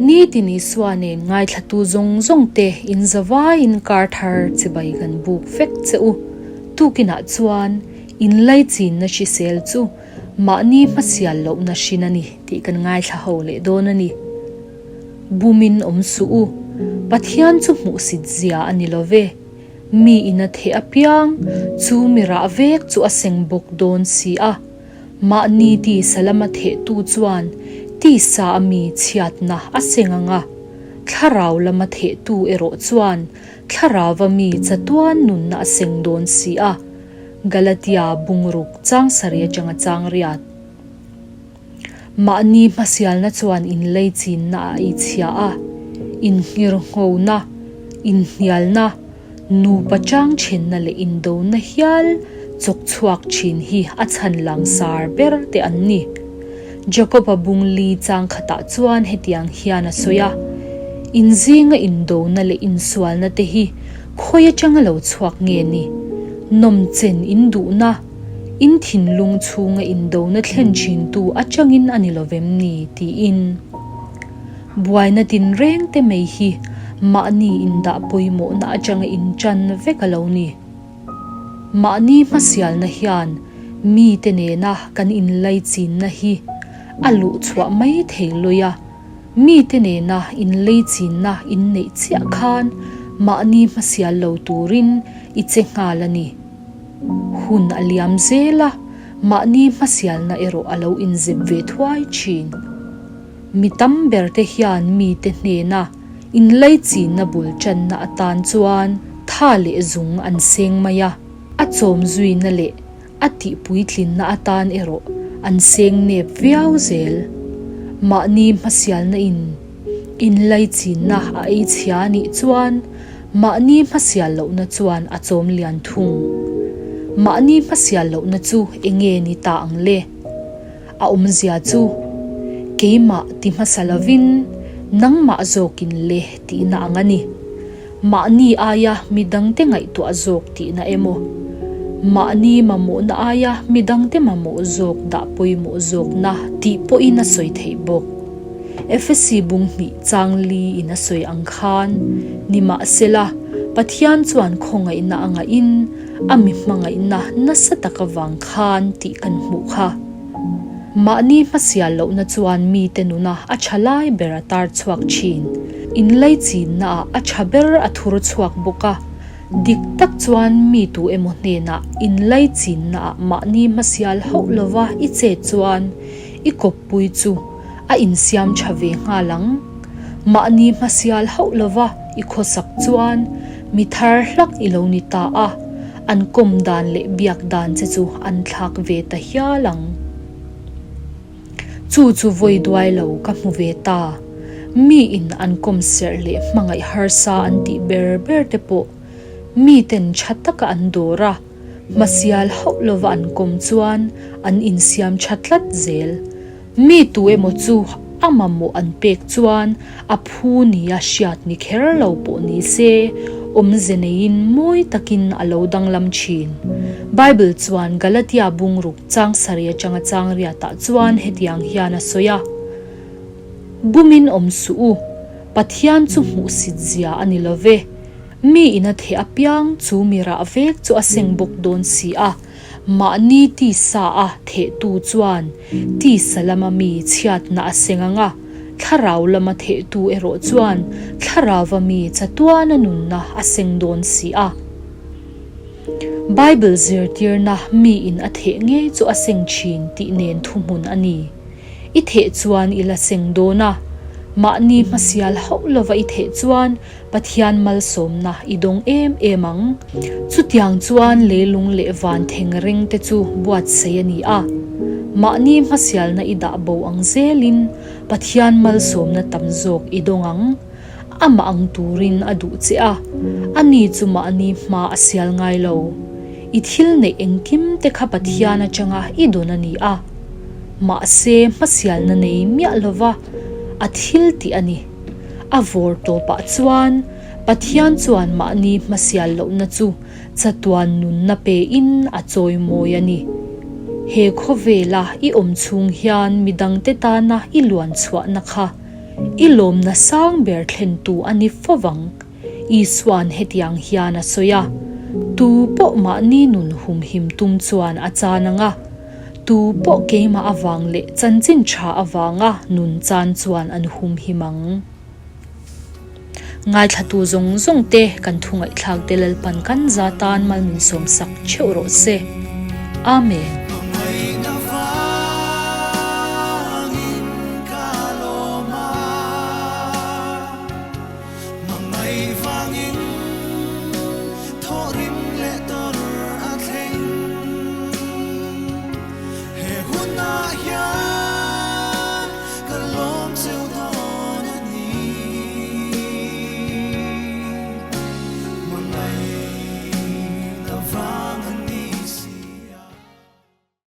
Nitin Isua nen ngaithlatu zawng zawng te in zavaiin kar thar chibai kan buk vek che u. Tukinah chuan inlaichinna hrisel chu mahni hmasial lohna hrin a ni tih kan ngaithla ho leh dawn a ni. Bumin awm suh u, Pathian chu hmuhsit zia a ni lo ve. Mi in a theh apiang chu mi rah vek chu a seng bawk dawn si a. Mahni tisa lama thehtu chuan tisa a mi chhiatna a seng ang a, thlarau lama thehtu erawh chuan thlarauva mi chatuan nunna a seng dawn si a. Galatia bungruk chang sarih atanga chang riat. Mahni hmasialna chuan inleichinna a ei chhia a, inngirnghona, inhnialna, nupa chang thenna leh indona hial chawk chhuak thin hi a chhan langsar ber te an ni. Jakob-a bung li chang khatah chuan hetiang hian a sawi a, Inzinga indona leh insualna te hi khawi atanga lo chhuak nge ni? Nawmchen induhna, In thinlung chhunga indona thlen thintu atangin a ni lovem ni? tiin. Buaina tinreng te mai hi mahni indah pawimawhna atanga intan vek a lo ni. Mahni hmasialna hian mite nena kan inlaichinna hi a luh chhuah mai thei lawi a, mite nena inleichinna inneih chiah khan mahni hmasial lo turin i che nghal a ni. Hun a liam zel a, mahni hmasialna erawh a lo inzep ve thuai thin. Mi tam ber te hian mite hnena inlaichinna bul tanna atan chuan tha leh zung an seng mai a, a chawm zuina leh a tihpuitlinna atan erawh an seng nep viau zel. Mahni hmasialna in inlaichinna a ei chhia a nih chuan Mahni hmasial lohna chuan a chawm lian thung. Mahni hmasial lohna chu enge ni ta ang le? A awmzia chu, keimah ti hmasa lovin nangmah zawkin le tihna ang a ni. Mahni aia midangte ngaihtuah zawk tihna emaw, mahni mamawhna aia midangte mamawh zawk dah pawimawh zawkna tih pawhin a sawi theih bawk. Efesi bung hnih chang li in a sawi ang khan, nimahsela, Pathian chuan khawngaihna a ngaih in a mi hmangaihna nasa tak avang khan tih kan hmuh kha. Mahni hmasial lohna chuan mite nuna a tha lai ber a tar chhuak thin. Inlaichinna ah a tha ber a thur chhuak bawk a, dik tak chuan mi tu emaw hnenah inlaichinna ah mahni hmasial hauh lova i chet chuan i kawppui chu a insiam tha ve nghal ang. Mahni hmasial hauh lova i khawsak chuan mi thar hlak i lo ni ta a, an kawm dan leh biak dan che chu an thlak ve ta hial ang. Chu chu vawi duai lo ka hmu ve ta. Mi in an kawm serh leh hmangaih harsa an tih ber ber te pawh mi ten tha taka an dawr a, hmasial hauh lova an kawm chuan an insiam tha tlat zel. Mi tu emaw chu a mamawh an pek chuan a phu nia hriat ni kher lo pawh ni se, awmze neiin mawi takin a lo danglam thin. Bible chuan Galatia bungruk chang sarih atanga chang riatah chuan hetiang hian a sawi a, Bumin awm suh u, Pathian chu hmuhsit zia a ni lo ve, mi in a theh apiang chu mi rah vek chu a seng bawk dawn si a, Mahni tisa a thehtu chuan tisa lama mi chhiatna a seng ang a, thlarau lama thehtu erawh chuan thlarauva mi chatuana nunna a seng dawn si a. Bible zirtirna miin a theh ngei chu a seng thin tih nen thuhmun a ni. I theh chuan i la seng dawn a, mahni hmasial hauh lova i theh chuan Pathian malsawmna i dawng em em ang. Chutiang chuan leilung leh van theng reng te chu buatsaih a ni a. Mahni hmasialna i dah bo ang zelin Pathian malsawmna tam zawk i dawng ang. Amah ang turin a duh che a, ani chu mahni hma a sial ngai lo. I thil neih engkim te kha Pathian atanga i dawn a ni a. Mahse hmasialna nei miah lova a thil tih a ni. A vawr tawpah chuan Pathian chuan mahni hmasial lohna chu chatuan nunna pein a chawimawi a ni. He khawvela i awm chhung hian midangte tana i luan chhuahna kha. I lawmna sang ber thlentu a ni fovang. Isua'n hetiang hian a sawi a, Tu pawh mahni nun humhim tum chuan a chan ang a, tu pawh keimah avang leh chanchin tha avanga nun chan chuan an humhim ang. Ngaithlatu zawng zawng te kan thu ngaihthlak te Lalpan kan za tan mal min sawm sak theuh rawh se. Amen.